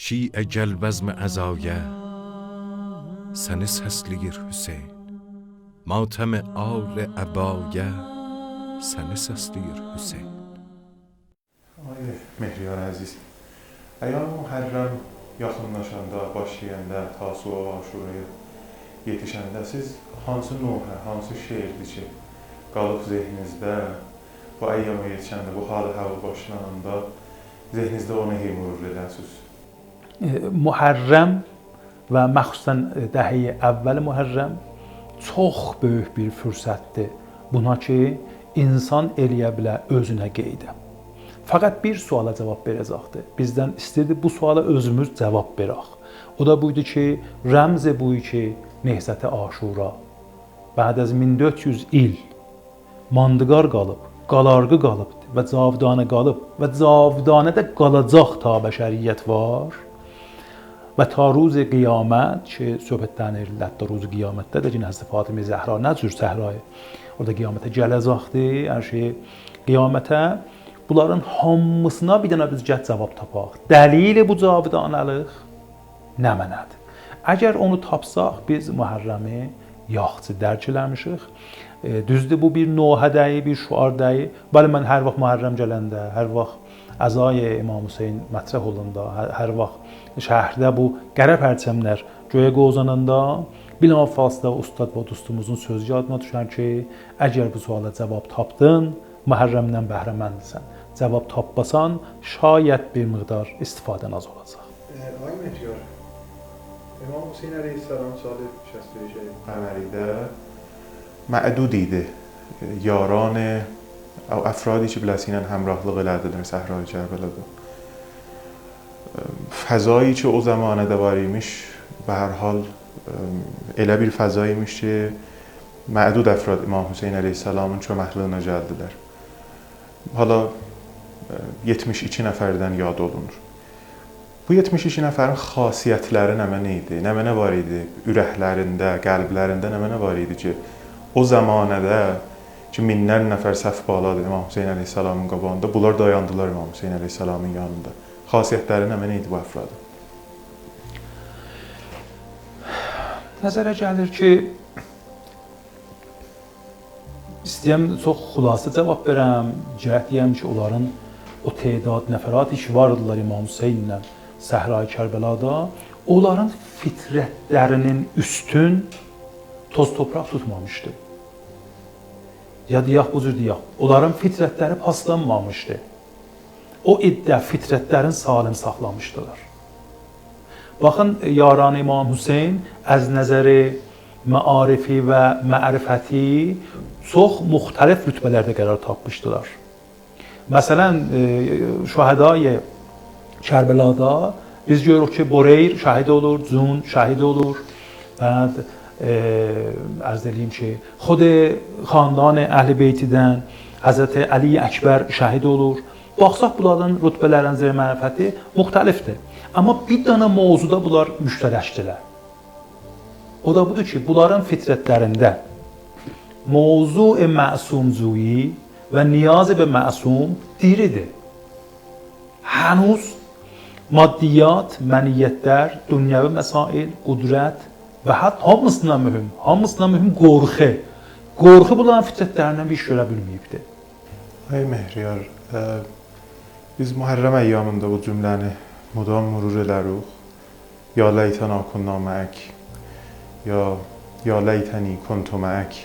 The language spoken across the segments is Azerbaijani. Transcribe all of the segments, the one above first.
Şiə gəl bəzm əzaya, səni səsləyir Hüseyn. Matəmi al əbayə, səni səsləyir Hüseyn. آقای مهریار عزیز، ایام Muharrem yaxınlaşanda, başlayanda, Tasu'a və Aşuraya yetişəndə siz hansı nuhə, hansı şeirdir ki, qalıb zehninizdə, bu əyyama yetişəndə, bu halı hava başlananda zehninizdə onu hey mürur edəsiniz? Muharrem və məxsusən dəhiyi əvvəli Muharrem çox böyük bir fürsətdir buna ki, insan eləyə bilə özünə qeydə. Fəqət bir suala cavab verəcəkdir. Bizdən istəyirdi bu suala özümüz cavab verək. O da buydu ki, rəmz bu ki, Nehzəti Aşura bəd az 1400 il mandıqar qalıb, qalarqı qalıb və cavidanə qalıb və cavidanə də qalacaq ta bəşəriyyət var. Və ta ruz qiyamət ki, söhbətdən hətta ruz qiyamətdə də ki, Həzrət Fatimə Zəhra nə cür səhrayı orada qiyamətə gələcəkdir, hər şey qiyamətə. Bunların hamısına bir dənə biz gəl cavab tapaq. Dəlili bu cavidanəlıq nə mənədir? Əgər onu tapsaq, biz Muharrəmi yaxşı dərk eləmişik. Düzdür, bu bir nohə dəyi, bir şüar dəyi. Bəli, mən hər vaxt Muharrəm gələndə, hər vaxt əzai İmam Hüseyn mətrəh olanda, hər vaxt şəhərdə bu qərə pərçəmlər göyə qozananda, bilavasitə ustad və dostumuzun sözü yadıma düşər ki, əgər bu suala cavab tapdın, Muharrəmdən bəhrəməndirsən. Cavab tapmasan, şayət bir miqdar istifadən az olacaq. آقای مهریار، امام حسین علیه السلام سال 61 قمریده معدود idi یاران او افرادی که biləsi ilə همراhlıq elədilər صحرای Kərbəlada. Fəzایی ki o zamanədə var imiş, به هر حال elə bir fəza imiş ki, mə'dud əfrad İmam Hüseyn əleyhissalamın köməkliyinə gəldilər. Hala 72 nəfərdən yad olunur. Bu 72 nəfərin xasiyyətləri nə mənə idi? Nə mənə var idi? Ürəklərində, qəlblərində nə mənə var idi ki, o zamanədə ki, minlər nəfər səf bağladı İmam Hüseyn əleyhissalamın qabağında, bunlar dayandılar İmam Hüseyn əleyhissalamın yanında. Xasiyyətləri nə mənə idi bu əfradın? Nəzərə gəlir ki, istəyəm çox xülasə cavab verəm, cəhət deyəm ki, onların o tedad nəfərat ki vardılar İmam Hüseynlə Səhrayı Kərbəlada, onların fitrətlərinin üstün toz torpaq tutmamışdı. Ya deyək, bu cür deyək, onların fitrətləri paslanmamışdı. O iddia fitrətlərin salim saxlamışdılar. Baxın, yaran İmam Hüseyn əz nəzəri məarifi və mərifəti çox müxtəlif rütbələrdə qərar tapmışdılar. Məsələn, şühədai Kərbəlada biz görürük ki, Boreyr şəhid olur, Cun şəhid olur. Bəd ərz eləyim ki, xud xandan Əhl-i Beytidən Həzrət Əli Əkbər şəhid olur. Baxsaq, bunların rütbələrinin zər mərifəti müxtəlifdir. Amma bir dənə mövzuda bunlar müştərəkdirlər. O da budur ki, bunların fitrətlərində mövzu-i məsumcuyi və niyaz-ı به məsum diridir. Hənuz maddiyat, məniyyətlər, dünyəvi məsail, qüdrət və hətta hamısından mühüm qorxu. Qorxu bunların fitrətlərindən bir iş görə bilməyibdir. Ay Mehriyar, biz Muharrəm əyyamında bu cümləni mudam mürur elərik. Ya leytəna kunna məək, ya leytəni kuntu məək.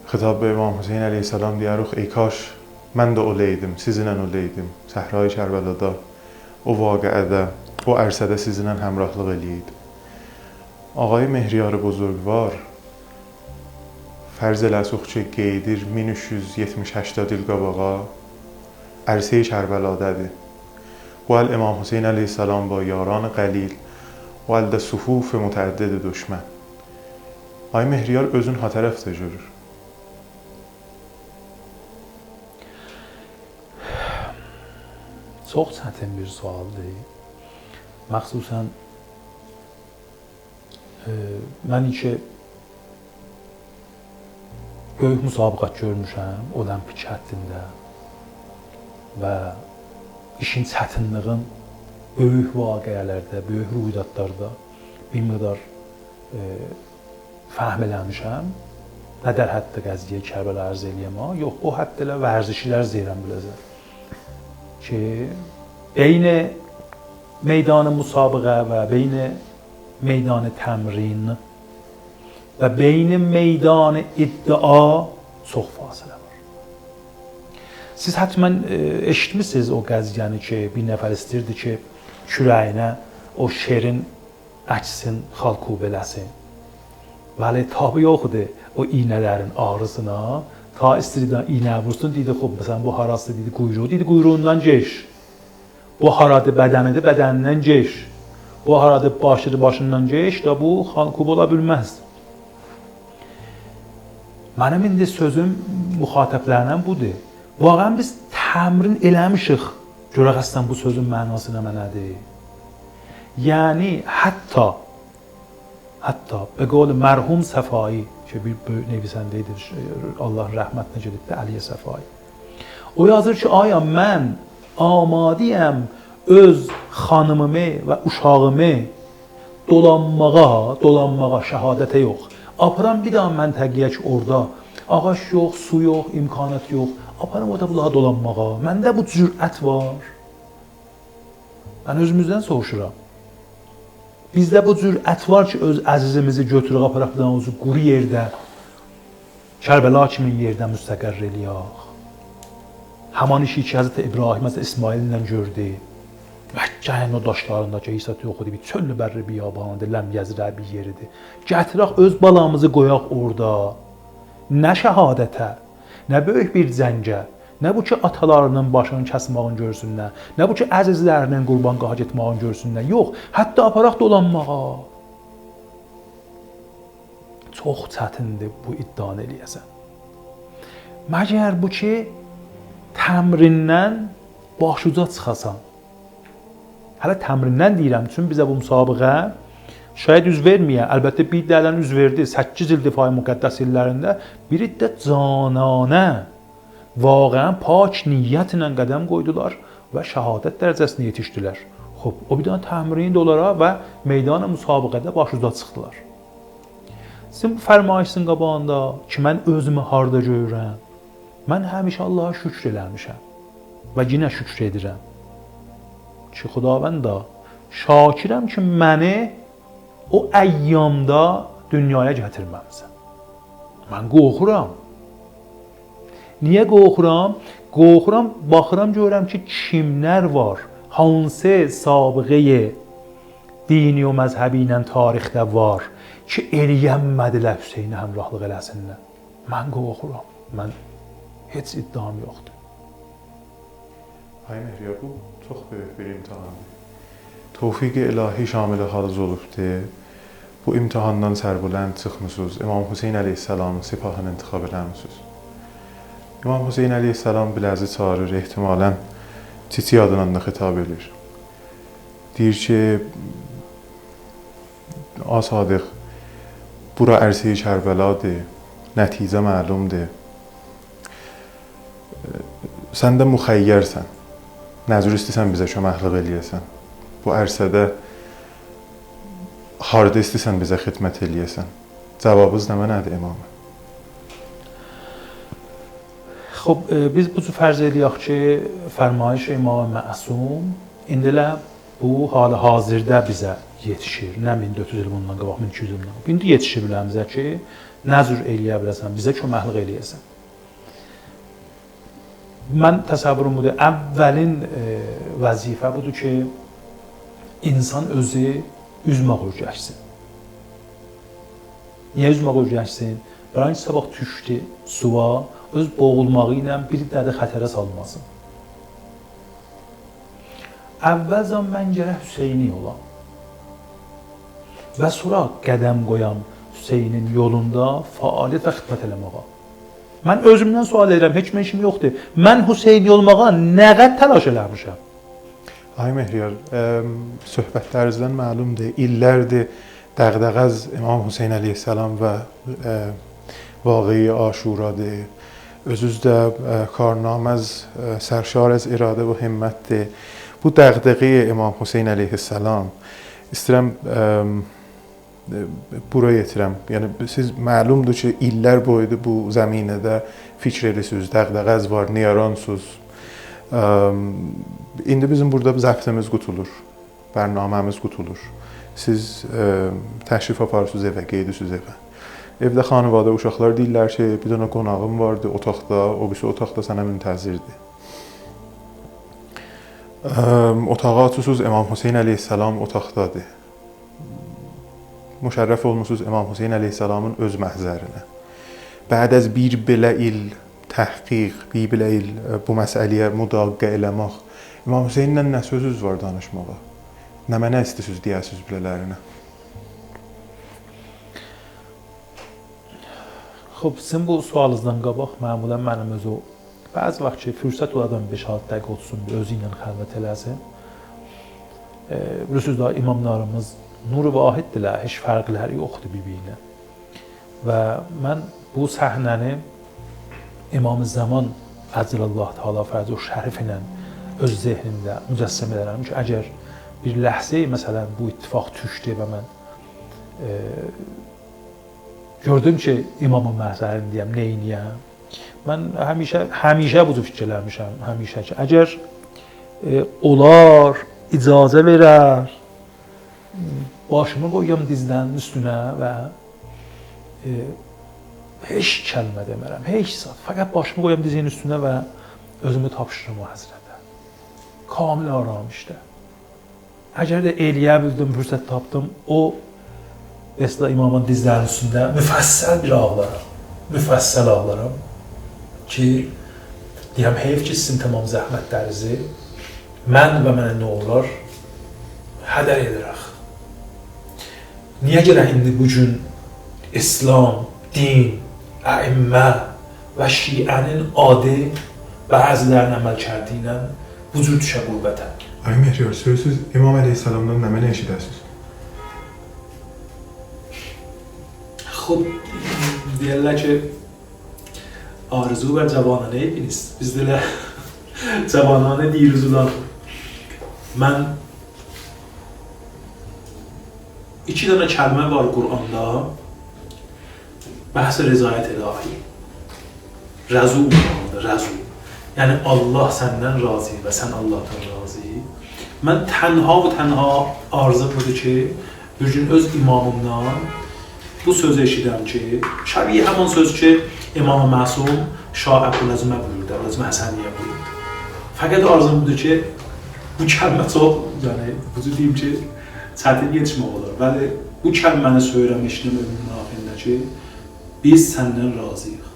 Xitab به İmam Hüseyin əleyhissalam deyərik, ey kaş mən də oleydim, sizinlə oleydim. Səhrayı Kərbəlada, o vaqəədə, o ərsədə sizinlə həmrahlıq eləyəydim. Ağay Mehriyar buzurgvar fərz eləsux ki, qeydir 1370-80 il qabağa ərsəyi Kərbəladadır. Bu əl İmam Hüseyin əleyhissalam با یاران قلیل و əldə صفوف متعدد düşmən. Ay Mehriyar özün ha tərəfdə görür. Çox çətin bir sualdır. Məxsusən mən ki böyük müsabiqat görmüşəm olimpik həddində və işin çətinliğin böyük vaqiələrdə, böyük rüydatlarda bir miqdar fəhm eləmişəm. Nə در hədd qəziyə Kərbəla ərz eləyəm, ha? Yox, o hədd elə vərzişlər deyirəm biləcəm. Ki, beyn meydan müsabiqə və beyn meydan təmrin və beyn meydan iddia çox fasilə var. Siz həttəmən eşitmisiniz o qəziyyəni ki, bir nəfər istirdi ki, kürəyinə o şerin əksin, xalqub eləsin. Vəli tabi yoxdur o iynələrin ağrısına. Ta istirdi iynə vursun, deydi, xub, məsələn, bu harası deydi, quyruğu, deydi, quyruğundan geç. Bu haradır, bədənidir, bədənindən geç. Bu haradır, başıdır, başından geç da bu xalqub ola bilməz. Mənim indi sözüm müxatəblərlə budur. Vaqəən biz təmrin eləmişik. Görək əslən bu sözün mənası nə mənadır. Yəni hətta be qol mərhum Səfai ki bir böyük növисəndə idi, Allah rəhmətinə gedibdi, Əliyə Səfai. O yazır ki, aya mən amadiyəm öz xanımımı və uşağımı dolanmağa, şəhadətə yox. Aparam bir daha məntəqəyə ki, orada ağac yox, su yox, imkanat yox. Aparam orada bulağa dolanmağa. Məndə bu cürət var. Mən özümüzdən soruşuram. Bizdə bu cürət var ki, öz əzizimizi götürək, aparaq bir dənə o quru yerdə, Kərbəla kimi yerdə müstəqərr eləyək. Həman işi ki, Həzrəti İbrahim, Həzrəti İsmail ilə gördü. Məkkənin o daşlarında ki, heç yox idi, bir çöllü bərri biyabanıdır, ləm gəzirə bir yeridir. Gətirək öz balamızı qoyaq orada. Nə şəhadətə, nə böyük bir cəngə, nə bu ki atalarının başını kəsmağın görsünlər, nə bu ki əzizlərinin qurbanqaha getmağın görsünlər. Yox, hətta aparaq dolanmağa. Çox çətindir bu iddianı eləyəsən. Məgər bu ki təmrindən başuca çıxasan. Hələ təmrindən deyirəm, çünki bizə bu müsabiqə şayad üz verməyə, əlbəttə bir dələn üz verdi, 8 il difai müqəddəs illərində, biri də cananə, vaqəən pak niyyətlə qədəm qoydular və şəhadət dərəcəsinə yetişdilər. Xob, o bir dənə təmrin də olaraq və meydan müsabiqədə başuca çıxdılar. Sizin bu fərmayişin qabağında ki, mən özümü harda görürəm, mən həmişə Allaha şükr eləmişəm və yenə şükr edirəm ki, Xudavənda, şakirəm ki, məni o əyyamda dünyaya gətirməmsən. Mən qorxuram. Niyə qorxuram? Qorxuram, baxıram, görürəm ki, kimlər var, hansı sabiqəyə dini və məzhəbi ilə tarixdə var ki, eləyənmədilər Hüseynə həmrahlıq eləsinlər. Mən qorxuram. Mən heç iddiam yoxdur. Ay Mehriya, bu çox böyük bir imtahandır. Tövfiq-i ilahi şamil halınız olubdur. Bu imtahandan sərbulənd çıxmısınız. İmam Hüseyn əleyhissalamın sipahını intikhab eləmisiniz. İmam Hüseyn əleyhissalam biləzi çağırır, ehtimalən Çiçi adından da xitab edir. Deyir ki, A Sadiq, bura ərsəyi Kərbəladır, nəticə məlumdur. Sən də müxəyyərsən, nəzür istəyirsən bizə köməklik eləyəsən. Bu ərsədə harda istəyirsən bizə xidmət eləyəsən. Cavabınız nə mənədir imamə? Xob, biz bu cür fərz eləyək ki, fərmayiş İmam Məsum indi elə bu halı hazırda bizə yetişir. Nə 1400 il bundan qabaq, 1200 il bundan qabaq. İndi yetişir biləmizə ki, nə cür eləyə biləsən, bizə köməklik eləyəsən. Mən təsəvvürüm budur, əvvəlin vəzifə budur ki, insan özü üzmək öyrəşsin. Niyə üzmək öyrəşsin? Bərayin sabah düşdü suva, öz boğulmağı ilə bir dədə xətərə salmasın. Əvvəlcə mən gərək Hüseyni olam və sonra qədəm qoyam Hüseynin yolunda fəaliyyət və xidmət eləməyə. Mən özümdən sual edirəm, heç mən işim yoxdur. Mən Hüseyni olmağa nə qədər təlaş eləmişəm? Ay Mehriyar, söhbətlərinizdən məlumdur, illərdir dəğdəğəz İmam Hüseyn əleyhissalam və vaqeyi Aşuradır. Özünüz də karnaməz, sərşar az iradə və himmətdir. Bu dəğdəğəyə İmam Hüseyn əleyhissalam istəyirəm bura yetirəm. Yəni siz məlumdur ki, illər boyudur bu zəminədə fikr edirsiniz, dəğdəğəz var, niyaransınız. İndi bizim burada zəftimiz qutulur, bərnaməmiz qutulur. Siz təşrif aparırsınız evə, qeydirsiniz evə. Evdə xanəvadə uşaqlar deyirlər ki, bir dənə qonağım vardı otaqda, o birisi otaqda sənə müntəzirdir. Otağa açırsınız, İmam Hüseyn əleyhissalam otaqdadır. Müşərrəf olmusunuz İmam Hüseyn əleyhissalamın öz məhzərinə. Bəd az bir belə il təhqiq, bir belə il bu məsələyə müdaqiqə eləmək, İmam Hüseynlə nə sözünüz var danışmağa? Nə mənə istəyirsiniz deyəsiniz belələrinə? Xub, sizin bu sualınızdan qabaq məmulən mənim öz o bəzi vaxt ki, fürsət olardan 5-6 dəqiqə olsun bir özü ilə xəlvət eləsin. Bilirsiniz də imamlarımız nur vahiddirlər, heç fərqləri yoxdur bir-birinə. Və mən bu səhnəni İmam-ı Zaman əcələllah Teala fərəcu şərif ilə öz zehnimdə mücəssəm edərəm ki, əgər bir ləhzə məsələn bu ittifaq düşdü və mən gördüm ki, imamın məhzərindəyəm, neyniyəm? Mən həmişə bu cür fikirləmişəm, həmişə ki, əgər olar, icazə verər, başımı qoyuram dizlərinin üstünə və heç kəlmə demərəm, heç zat. Fəqət başımı qoyuram dizinin üstünə və özümü tapşırıram o həzrətə. Kamil aramışda. Əgər də eləyə bildim, fürsət tapdım, o mesela imamın dizlərinin üstündə müfəssəl bir ağlaram. Müfəssəl ağlaram ki, deyəm, heyf ki, sizin tamam zəhmətlərinizi mən və mənə nə olar hədər edirək. Niyə görə indi bu gün İslam, din, əimmə və şiənin adı bəzilərinin əməl kərdi ilə bu cür düşə qüvvətə? Ay Mehriyar, sözsüz İmam əleyhissalamdan nə mənə eşidəsiniz? Xub, deyirlər ki, arzu və cavananə ibiniz. Biz də elə cavananə deyirik ulan. Mən iki dənə kəlmə var Quranda, bəhs-i rəzayət ilahi. Rəzu olmalıdır, rəzu. Yəni Allah səndən razı və sən Allahdan razı. Mən tənha və tənha arzum budur ki, bir gün öz imamımdan bu sözü eşidirəm ki, şəbih həmin söz ki, İmam-ı Məsum Şah Əbdüləzimə buyurdu, Əbdüləzimə Həsəniyə buyurdu. Fəqət arzum budur ki, bu kəlmə çox, yəni bu cür deyim ki, çətin yetişmək olar. Bəli, bu kəlməni söyləyirəm, eşidirəm ömrümün axirində ki, biz səndən razıyıq.